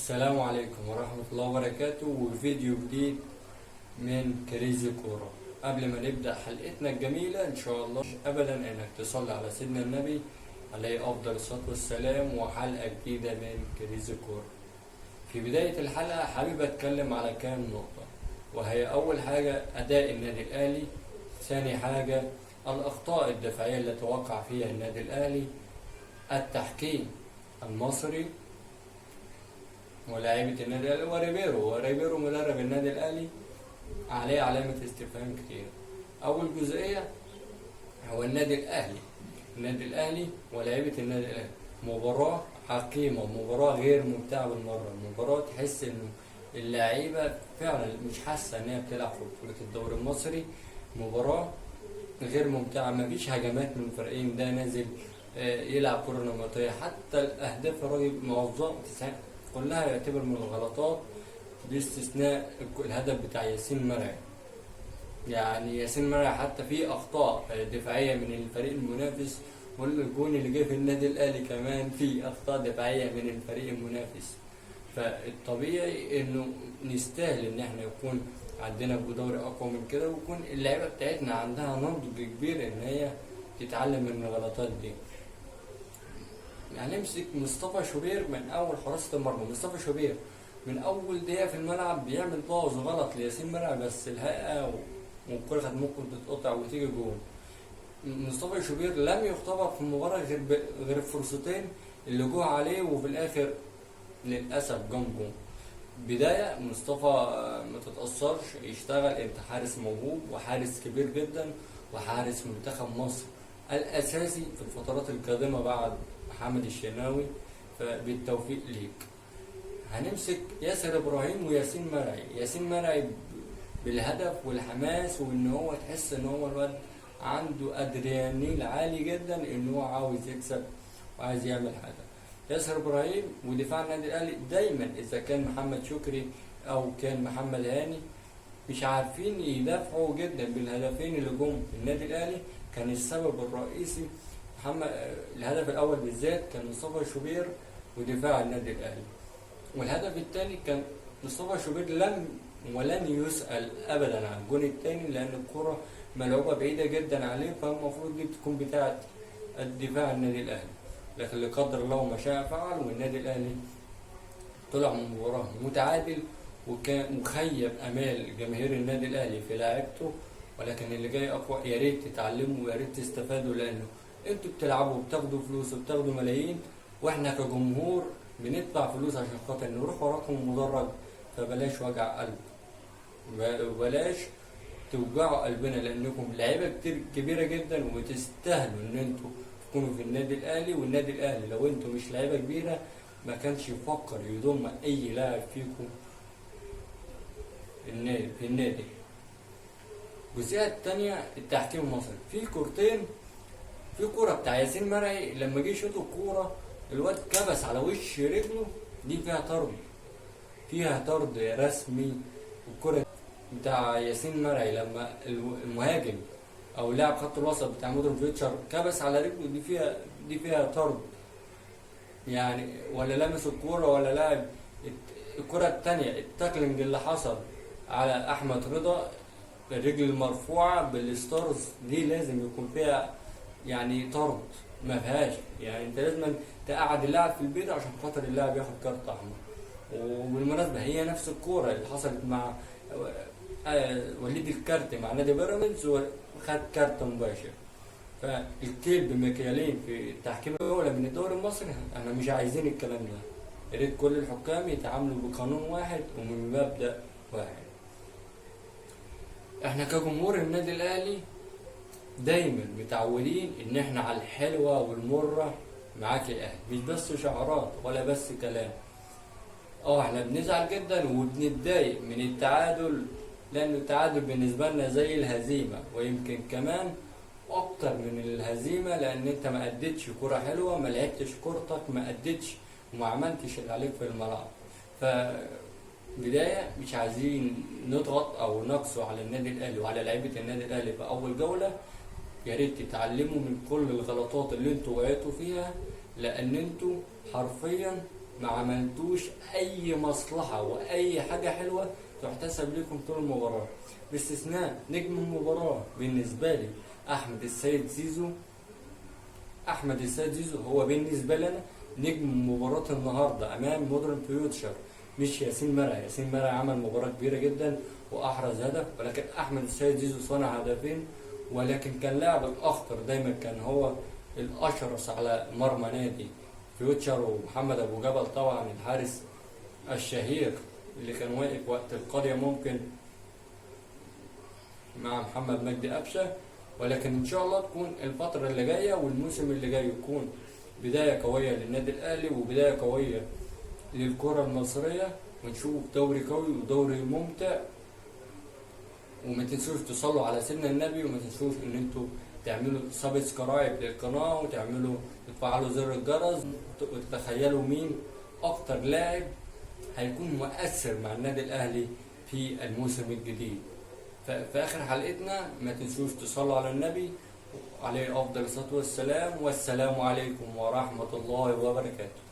السلام عليكم ورحمة الله وبركاته، وفيديو جديد من كريزي كورة. قبل ما نبدأ حلقتنا الجميلة إن شاء الله أبدا إنك تصلي على سيدنا النبي عليه أفضل الصلاة والسلام. وحلقة جديدة من كريزي كورة. في بداية الحلقة حابب أتكلم على كام نقطة، وهي أول حاجة أداء النادي الأهلي، ثاني حاجة الأخطاء الدفاعية التي وقع فيها النادي الأهلي، التحكيم المصري ولاعيبة النادي الأهلي، وريبيرو مدرب النادي الأهلي عليه علامة استفهام كتير. أول جزئية هو النادي الأهلي، النادي الأهلي ولاعيبة النادي الأهلي، مباراة عقيمة، مباراة غير ممتعة بالمرة، مباراة تحس إنه اللعيبة فعلا مش حاسة إن هي بتلعب في بطولة الدوري المصري. مباراة غير ممتعة، مفيش هجمات من الفريقين، ده نازل يلعب كرة نمطية، حتى الأهداف الراجل معظم كلها يعتبر من الغلطات باستثناء الهدف بتاع ياسين مرعي. يعني ياسين مرعي حتى في أخطاء دفاعية من الفريق المنافس، والجون اللي جه في النادي الأهلي كمان في أخطاء دفاعية من الفريق المنافس. فالطبيعي إنه نستاهل إن إحنا يكون عندنا دوري أقوى من كده، ويكون اللعيبة بتاعتنا عندها نضج كبير إن هي تتعلم من الغلطات دي. يعني نمسك مصطفى شوبير من أول حراسة المرمى، مصطفى شوبير من أول دقيقة في الملعب بيعمل باص غلط لياسين مرعي، بس الحقيقة والكرة كانت ممكن تتقطع وتيجي جون. مصطفى شوبير لم يختبر في المباراة غير فرصتين اللي جوه عليه، وفي الآخر للأسف جم جون. بداية مصطفى ما تتأثرش، يشتغل، انت حارس موهوب وحارس كبير جدا وحارس منتخب مصر الأساسي في الفترات القادمة بعد محمد الشناوي، فبالتوفيق ليك. هنمسك ياسر إبراهيم وياسين مرعي. ياسين مرعي بالهدف والحماس، وإن هو تحس إن هو الواد عنده أدرينالين عالي جدا، إن هو عاوز يكسب وعايز يعمل حاجة. ياسر إبراهيم ودفاع النادي الأهلي دايما إذا كان محمد شكري أو كان محمد هاني مش عارفين يدافعوا جدا. بالهدفين اللي جم في النادي الأهلي كان السبب الرئيسي محمد، الهدف الأول بالذات كان مصطفى شوبير ودفاع النادي الأهلي، والهدف الثاني كان مصطفى شوبير لم ولن يسأل أبدا عن الجون الثاني، لأن الكرة ملعوبة بعيدة جدا عليه، فالمفروض دي تكون بتاعة الدفاع النادي الأهلي، لكن لا قدر الله ما شاء فعل، والنادي الأهلي طلع من المباراة متعادل وكان مخيب أمال جماهير النادي الأهلي في لاعبته. ولكن اللي جاي أقوى، يا ريت تتعلموا ويا ريت تستفادوا، لأنه انتوا بتلعبوا وبتاخدوا فلوس وبتاخدوا ملايين، واحنا كجمهور بندفع فلوس عشان خاطر نروح وراكم المدرج، فبلاش وجع قلب وبلاش توجعوا قلبنا، لأنكم لعيبة كتير كبيرة جدا وتستاهلوا إن انتوا تكونوا في النادي الأهلي. والنادي الأهلي لو انتوا مش لعيبة كبيرة ما كانش يفكر يضم أي لاعب فيكم في النادي. الجزئية التانية التحكيم المصري، في كورتين، في كورة بتاع ياسين مرعي لما جه يشوط الكورة الواد كبس على وش رجله، دي فيها طرد، فيها طرد رسمي. الكورة بتاع ياسين مرعي لما المهاجم أو لاعب خط الوسط بتاع مودرن فيوتشر كبس على رجله، دي فيها طرد يعني، ولا لمس الكورة ولا لاعب. الكرة التانية ال tackling اللي حصل على أحمد رضا، الرجل المرفوعة بالستارز دي لازم يكون فيها طرد، ما فيهاش انت لازم تقعد اللاعب في البيت عشان خاطر اللاعب ياخد كارت احمر. وبالمناسبة هي نفس الكورة اللي حصلت مع وليد الكارت مع نادي بيراميدز وخد كارت مباشر. فالكيل بمكيالين في التحكيم الأولى من الدوري المصري، احنا مش عايزين الكلام ده، يا ريت كل الحكام يتعاملوا بقانون واحد ومن مبدأ واحد. احنا كجمهور النادي الاهلي دايما متعودين ان احنا على الحلوة والمرة معاك الاهلي، مش بس شعارات ولا بس كلام. احنا بنزعل جدا وبنتضايق من التعادل، لان التعادل بالنسبة لنا زي الهزيمة، ويمكن كمان اكتر من الهزيمة، لان انت ما اديتش كرة حلوة، ما لعبتش كورتك، ما اديتش وما عملتش اللي عليك في الملعب. ف بداية مش عايزين نضغط او نقسو على النادي الاهلي وعلى لعيبة النادي الاهلي في اول جولة. يا ريت تتعلموا من كل الغلطات اللي انتوا وقعتوا فيها، لان انتوا حرفيا ما عملتوش اي مصلحة واي حاجة حلوة تحتسب لكم طول المباراة، باستثناء نجم المباراة بالنسبة لي احمد السيد زيزو. احمد السيد زيزو هو بالنسبة لنا نجم مباراة النهارده امام مودرن فيوتشر، مش ياسين مرعي. ياسين مرعي عمل مباراة كبيرة جدا واحرز هدف، ولكن احمد السيد زيزو صنع هدفين، ولكن كان لاعب الاخطر دايما، كان هو الاشرس على مرمى نادي فيوتشر. ومحمد ابو جبل طبعا الحارس الشهير اللي كان واقف وقت القضية ممكن مع محمد مجدي قفشه. ولكن ان شاء الله تكون الفترة اللي جاية والموسم اللي جاي يكون بداية قوية للنادي الاهلي وبداية قوية للكرة المصرية، ونشوف دوري قوي ودوري ممتع. وما تنسوش تصلوا على سيدنا النبي، وما تنسوش ان انتوا تعملوا subscribe للقناة وتعملوا تفعلوا زر الجرس، وتتخيلوا مين اكتر لاعب هيكون مؤثر مع النادي الاهلي في الموسم الجديد. ففي اخر حلقتنا ما تنسوش تصلوا على النبي عليه افضل الصلاة والسلام، والسلام عليكم ورحمة الله وبركاته.